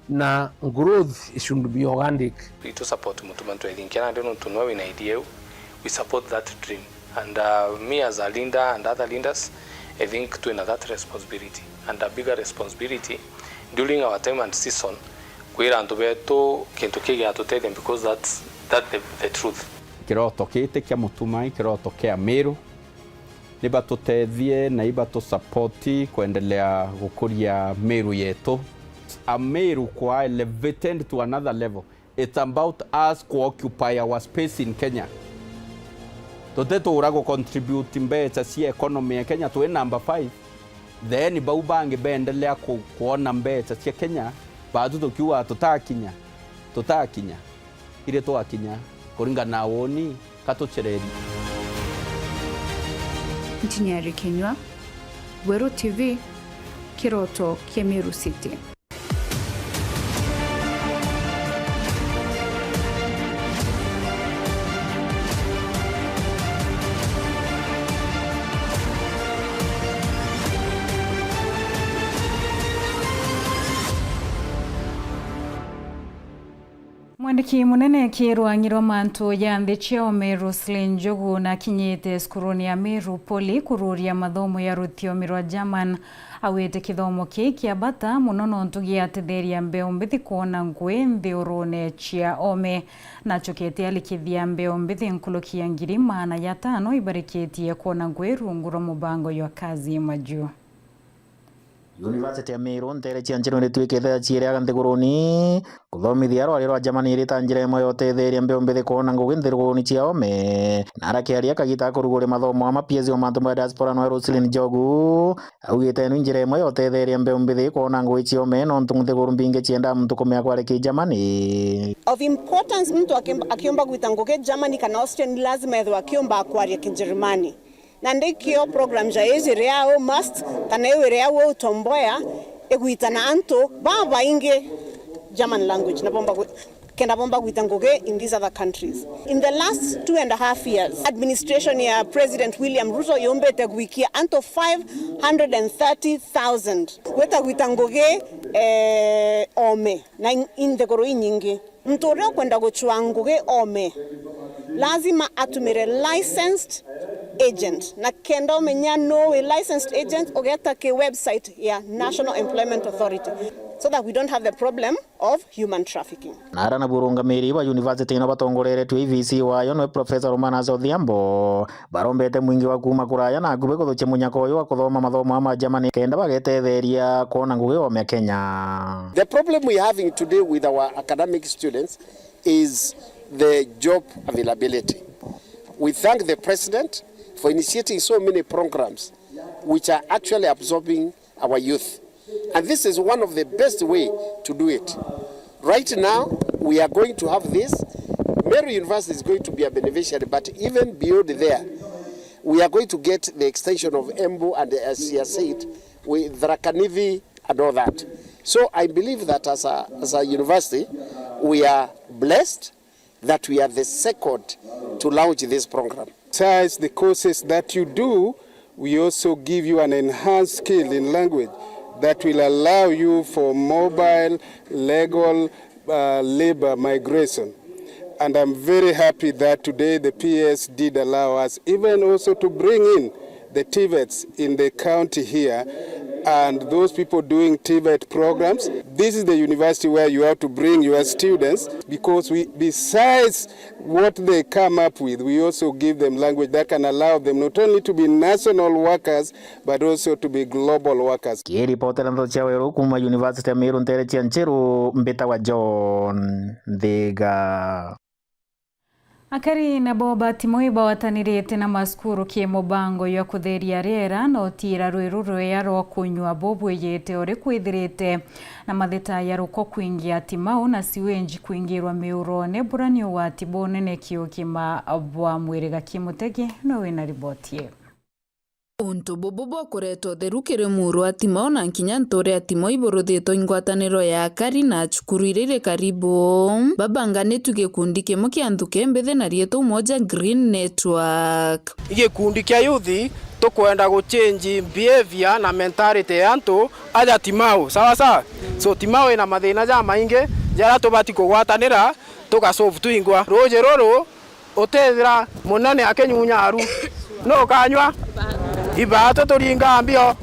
Na growth it should be organic. Itu support Mutuma, twethinkia nandi nontu nwe wina idea iu. We support that dream. And, uh, me as a leader and other leaders, I think twina that responsibility. And a bigger responsibility during our time and season, kwira antu betu kintu kiu giatutethia, because that's, that's the, the truth. Kiroto kiti kia Mutuma i kiroto kia Meru. Nibatutethie na ibatusapoti kwendelea gukuria Meru yetu. A Meru kwa elevated to another level. It's about us ku occupy our space in Kenya. Tutituura gu contribute mbeca cia economy ya Kenya, twi number five. Then bau bangi beendelea ku-, kwona mbeca cia Kenya, baatu tukiuga tutakinya, tutakinya. Iri twakinya, kuringana na woni, ka tucereri. Ntinyari Kinyua, Weru T V, kiroto kia Meru City. Mwandiki munene ki rwang'i rwa mantu ja nthi cia oome, Roselyn Njogu, nakinyite cukurune ya Meru Poly kururia mathomo ya ruthiomi rwa German. Augite kithomo kii kia bata mono nontu giatetheria mbeu mbithi kwona ngugi nthiurune cia oome. Nachokete arikithia mbeu mbithi nkuruki ya ngiri maana jatano ibarikitie kwona ngugi rungu rwa mubango jwa Kazi Majuu. University ya Meru nteere cia Ncheru nituikite ya ciiriaga nthiguruni. Kuthomithia rwari rwa Germany iri ta njira imwe ya utetheria mbeu mbithi kwona ngugi nthiguruni cia oome. Na arakiaria kagita ka kuruguria mathomo ama P S C o mantu ma diaspora, noe Roselyn Njogu augite inu njira imwe ya utetheria mbeu mbithi kwona ngugi cia oome, nontu nthiguru mbingi ciendaa muntu kumenya kwaria ki Germany. Of importance, muntu akiumba, akiumba gwita ngugi Germany kana Austria, ni lazima ethirwa akiumba kwaria Kijerumani. Na ndikio program ja iji ria u must, kana iu iria u utomboya, igwitana antu babaingi German language, na bomba gwi-, kenda bomba gwita ngugi in these other countries. In the last two and a half years, administration ya President William Ruto yumbite gwikia antu five hundred and thirty thousand gwita gwita ngugi, eh, oome na in-, inthiguru inyingi. Muntu uria ukwenda gucwaa ngugi oome, lazima atumire licensed agent, na kenda umenya nuu wi licensed agent, ugeta ki website ya National Employment Authority, so that we don't have the problem of human trafficking. Na ara nabu urungamiri ba university ino batongoreretue i V C wayo nwe Professor Romanus Odhiambo, barombete mwingi wa kuuma kuraya na akui kuthukia munyaka uyu wa kuthoma mathomo ma Germany kenda bagetetheria kwona ngugi oome Kenya. The problem we are having today with our academic students is the job availability. We thank the president for initiating so many programs which are actually absorbing our youth. And this is one of the best way to do it. Right now, we are going to have this. Meru University is going to be a beneficiary, but even beyond there, we are going to get the extension of Embu and, as you said, with Tharaka Nithi and all that. So I believe that as a, as a university, we are blessed that we are the second to launch this program. Besides the courses that you do, we also give you an enhanced skill in language that will allow you for mobile legal, uh, labor migration. And I'm very happy that today the P S did allow us even also to bring in the TVETs in the county here, and those people doing TVET programs. This is the university where you have to bring your students, because we, besides what they come up with, we also give them language that can allow them not only to be national workers, but also to be global workers. Kiripotera ndeto cia weru kuuma University ya Meru nteere cia Ncheru, mbitagwa John Nthiga. Akari nabo ba Timoi bagwatanirite na macukuru ki mubango jwa kutheria riera na utiira rwiru rwea rwa kunyua bubwijite uri kwithirite na mathita ya ruko kwingia Timau na siwenji kwingirwa miurone, bura ni ugwati bunene ki ugima bwa mwiri. Gaki Mutegi no wina riboti ii. Untu bubu bwa kureta utheru kiri muuro wa Timau na kinya ntuura ya Timau iburuthitwe i ngwataniro ya akari na cukuru iria iri karibu. Babanganitue gikundi kimwe kia nthuke mbithi na riitwa Umoja Green Network. I gikundi kia youth tukwenda guchange behavior na mentality ya antu aja Timau, sawa sawa? So Timau ina mathina jamaingi jaria tubati kugwatanira tugasolve twingwa. Ruuji ruru utethira munene akinyunya aru, nu ukanyua? Ibaatu turingaa mbio.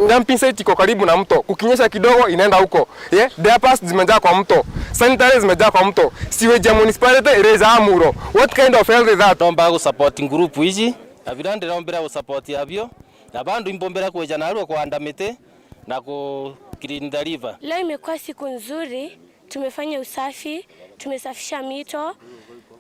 Dumping site iko karibu na mto. Kukinyesha kidogo, inaenda huko. Yeah? Diapers zimejaa kwa mto. Sanitary zimejaa kwa mto. Sewage ya municipality iri jaa muuro. What kind of health is that? Ndomba gu support group ici. Na vira ndirombira gu support abio. Na bandu imbombera kweja narua kuhanda miti na ku clean the river. Leo imekuwa siku nzuri. Tumefanya usafi, tumesafisha mito,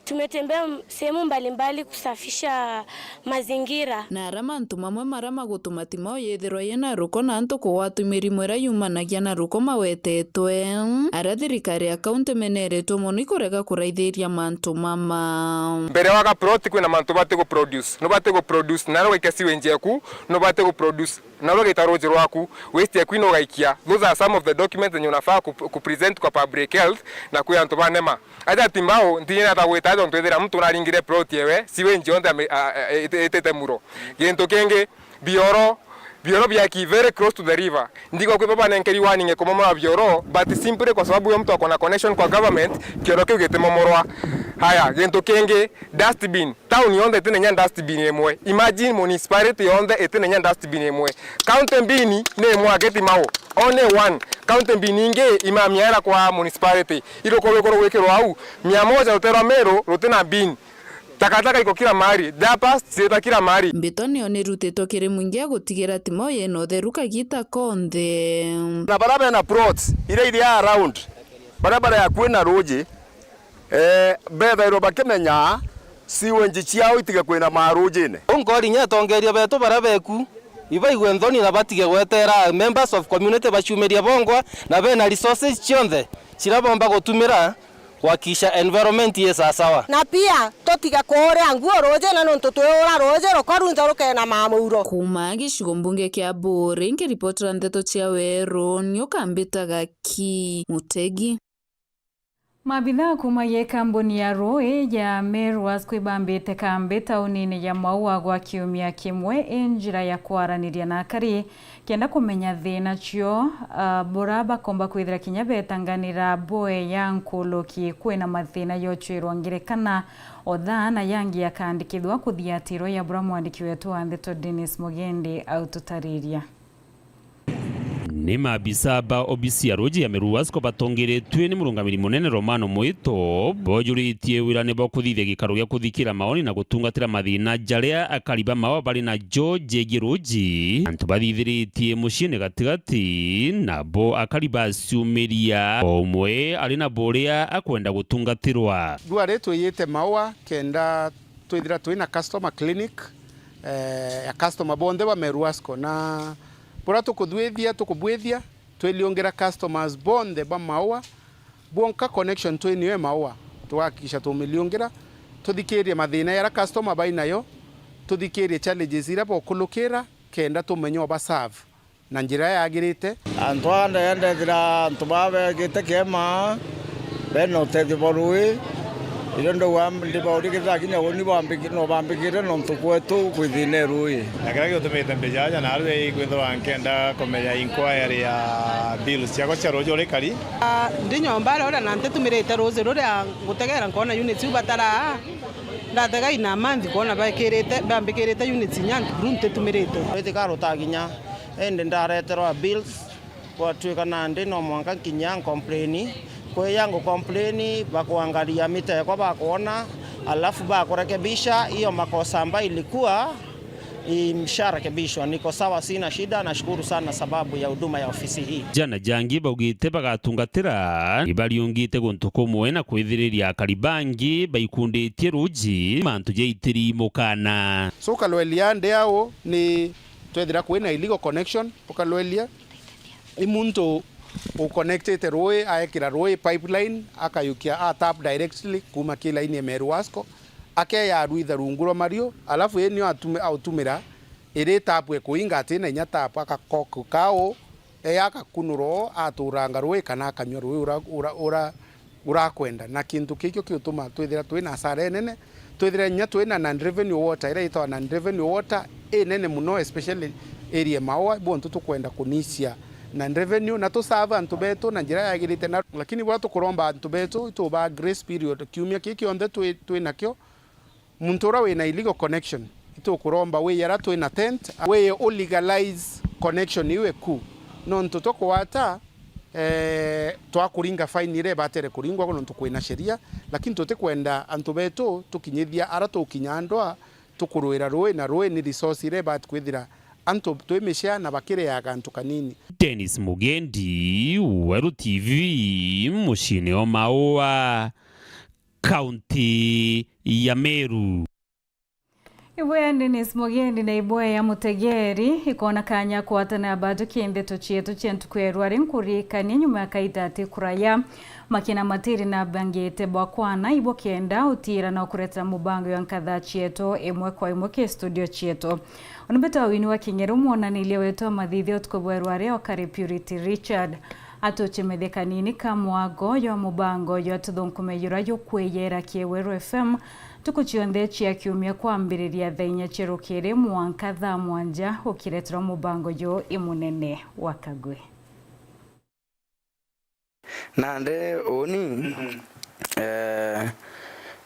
Tumetembea m-, sehemu mbalimbali kusafisha mazingira. Na ara mantu mamwe mara magutuma Timau yithirwa yina ruko na antu kugwatwa mirimo iria yumanagia na ruko mawetetwe, aria thirikari ya kaunti imeneretwe mono ikurega kuraithiria mantu mama. Mbere waga plot kwina mantu bati gu produce, no bati gu produce, na ugaikia sewage yaku, no bati gu produce, na ugita ruji rwaku, waste yaku ino ugaikia. Those are some of the documents zenye unafaa ku, ku present kwa public health na kwi antu ba NEMA. Aja Timau, ntinya ata gwita aja ntwithira muntu naringire plot yewe, sewage yonthe ame-, a, a, ite-, itite muro. Gintu kingi, bioro, bioro biaki very close to the river. Ndigo kwi baba nenkeri warning kumomora bioro, but simply kwa sababu huyo mtu ako na connection kwa government, kioro kiu gitimomorwa. Haya, gintu kingi, dustbin. Town yonthe itina inya dustbin imwe. Imagine municipality yonthe itina inya dustbin imwe. County bin ni imwe ake Timau. Only one. County bin ingi imamia era kwa municipality. Iruko rwiko rwikirwa au. Mia moja ruterwa Meru rutina bin. Takataka iko kila mahali. Diapers ziita kila mahali. Mbito niyo nirutitwe kiri mwingi ya gutigira Timau yina utheru kagita konthe. Na bara bena plots, iria iria around, bara bara ya kwina ruji, eh, bethairwa bakimenya sewage ciao itige kwina marujine. Unkori nya atongeria betu bara beku, ibaigue nthoni na batige gwetera members of community baciumiria bongwa na bena resources cionthe ciria bomba gutumira gwakisha environment i sawasawa. Na pia tutige kuuria nguo ruji, na nontu twiura ruji rukoru nja rukena mamuuro. Kuuma gicigo mbunge kia Buuri, nkiripotera ndeto cia weru, ni ukambita Gaki Mutegi. Maabitha kuuma gi kambuni ya ruui ya Meru Wasco ibambite kambi taunini ya Maua gwa kiumia kimwe i njira ya kwaraniria na akari kenda kumenya thina cio, ah, bura bakomba kwithira kinya betanganira bwe ya nkuluki kwina mathina yochwirwa ngerekana othaa na yangi yakandikithwa kuthiatirwa ya bura mwandiki wetu wa ndeto Dennis Mugendi aututariria. Ni maabisa ba obisi ya ruji ya Meru Wasco batongeretue ni murungamiri munene Romano Mwito, bojuritie wirane bwa kuthithia gikaro gia kuthikira maoni na gutungatira mathina jaria akari ba Maua bari najo jegie ruji. Antu bathithiritie muciine gatigati, nabo akari baciumiria, o umwe ari na buria akwenda gutungatirwa. Ndwari twiyite Maua kenda twithira twina customer clinic, eh, ya customer bonthe ba Meru Wasco, na buria tukuthwithia, tukubwithia, twiliungira customers bonthe ba Maua, bwonka connection twinio e Maua, tugahakikisha tumiliungira, tuthikirie mathina jaria customer bainayo, tuthikirie challenges iria bokulukira, kenda tumenye uba serve na njira yagirite. Antu aa ndenda ethira antu baa begite kiema, bena utethio bwa ruui, irio ndauga ndibaurie kethira kinya uni bambiki-, no bambikire nontu kwetu kwi thina e ruui. Na kiria giutumite mbija aja naarua ikwithirwa nkenda kumenya inquiry ya bills ciakwa cia ruuji uria ikari. Ah, ndi nyomba aria uria na ntitumirite ruuji ruria ngutegera nkona units iu bataraa. Ndatega in a month kwona bakirite, bambikirite units inya buru ntitumirite. Iti karuta kinya, indi ndareterwa bills, gwatuika nandi no mwanka nkinya ncomplain. Kwiya ngucomplain, bakuangaria mita ekwa bakwona, alafu bakurekebisha hiyo makosa ambayo ilikuwa, imesharekebishwa. Niko sawa, sina shida, nashukuru sana sababu ya huduma ya ofisi hii. Jana jangi baugite bagatungatira, ibariungite guntu kumwe na kwithiriria akari bangi baikunditie ruuji mantu jaitiri mukana. So, kalweli ya ndi au ni twethira kwina illegal connection, ukalwelia i muntu uconnectite ruui, aekira ruui pipeline, akayukia a tap directly kuma ki line ya Meru Wasco, akeya arwitha rungu rwa mariu, alafu ii nio atume-, autumira iri tap ekuinga atina inya tap, akakoku kau, eya akakunura o, aturanga ruui kana akanyua ruui ura, ura, ura, urakwenda. Na kintu kikio kiutuma twithira twina asara inene, twithira inya twina non revenue water, iria itagwa non revenue water inene muno, especially area Maua, bontu tukwenda kunisia non revenue na tusave antu betu na njira yagirite. Na lakini bwa tukuromba antu betu, ituba grace period, kiumia kii kionthe twi, twinakio, muntu uria wina illegal connection, itukuromba wii ara twina tent, wii u legalize connection iu eku. Nontu tukwata, eh, twakuringa fine iria ibatere kuringwa nontu kwina sheria, lakini tutikwenda antu betu tukinyithia ara tukinya ndwa tukurwira ruui, na ruui ni resource iria ibati kwithira antu twi micea na bakiriaga antu kanini. Dennis Mugendi, Weru T V, muciine o Maua. kaunti ya Meru. Ibwe ya Dennis Mugendi na ibwe ya Mutegeri, ikona kanya kwatana batu kindeto cietu cia ntuku ya rwari nkurikania nyuma ya kaita ati kuraya makina matiri na bangite bwa kwana ibo kenda utira na ukuretera mubango ya nkatha cietu imwe kwa imwe ki studio cietu. Unubeta wini wa kingeru mwonanilia wetu wa mathithio tuku bwa rwari okari Purity Richard. Atuchemethia kanini ka mwago jwa mubango jwa tuthunkume jura jukwiyera Kieweru F M ntuku cionthe cia kiumia kwambiriria thaa inya cia rukiri mwanka thaa mwanja ukireterwa mubango ju i munene wa Kagwe. Nandi uni, eh,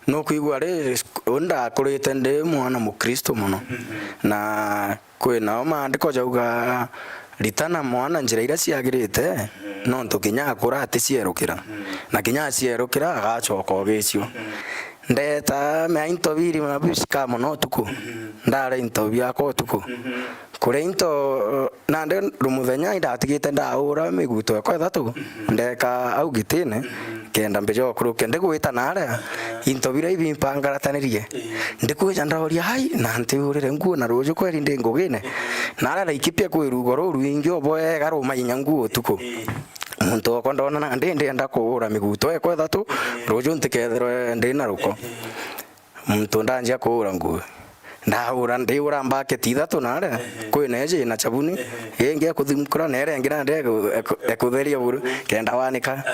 nukwigua ri, uni ndakurite ndi mwana mukristo mono. Na Kwinao maandiko jauga, "Ritana mwana njira iria ciagirite, nontu kinya akura aticiarukira, na kinya aciarukira agacoka ogicio." Ndeta mea into biri na bicika mono utuku, ndara into biakwa utuku. Kuria into, nandi rumuthenya indatigite ndaura miguto ekwa ithatu, ndeka au gitine, kenda mbija okurukia. Ndigwita naria, into biria ibimpangarataniririe. Ndikwija ndauria, "Ai, na ntiurire nguo na ruju kweri ndi ngugine?" Naria Laikipia kwi rugo rurwingi o bwega rumainya nguo utuku. Muntu okwa ndona nandi ndienda kuura miguto ekwa ithatu, ruju ntikethirwe ndi na ruko. Muntu ndanjia kuura nguo. Ndaura, ndiura mbaketi ithatu naria, kwina iji ina chabuni, ingi ekuthimukura, na iria ingi nandi eku-, eku-, ekutheria buru, kenda wanika.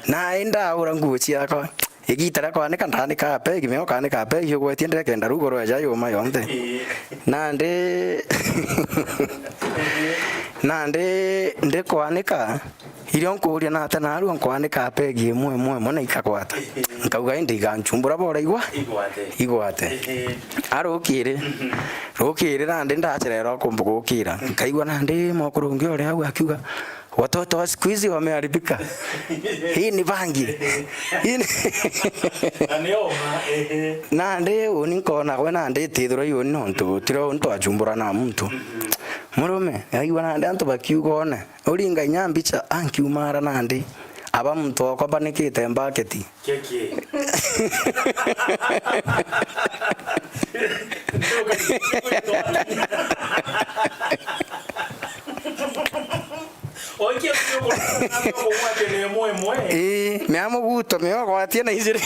Na indaura nguo ciakwa, igita ria kwanika, ndanika pegi, meo kanika pegi, ugwetie ndekenda rugo rweja yuma yonthe. Nandi, nandi ndikwanika, Irio nkuuria nate naarua nkwanika pegi imwe imwe imwe na ikagwata. Nkauga, "Indi iganchumbura bora igwa? Igwate. Igwate." Ehe. A rukiri, Mhm. rukiri nandi ndacererwa kumba gukira. Nkaigua nandi mukuru ungi uria au akiuga, "Watoto wa siku hizi wameharibika. Hii ni bangi." Hii ni Na ni oma, ehe. Nandi uni nkona gwe nandi itithirwa iuni nontu tiro uni twachumbura na muntu. Mhm. Murume, aigua nandi antu bakiuga one. Uringa inya mbicha, ankiumara nandi. Aba muntu okwa mbanikite mbaketi. Keki. Oikia kugwatia na imwe imwe. Ii, mea muguto, mea ugwatia na ijiri.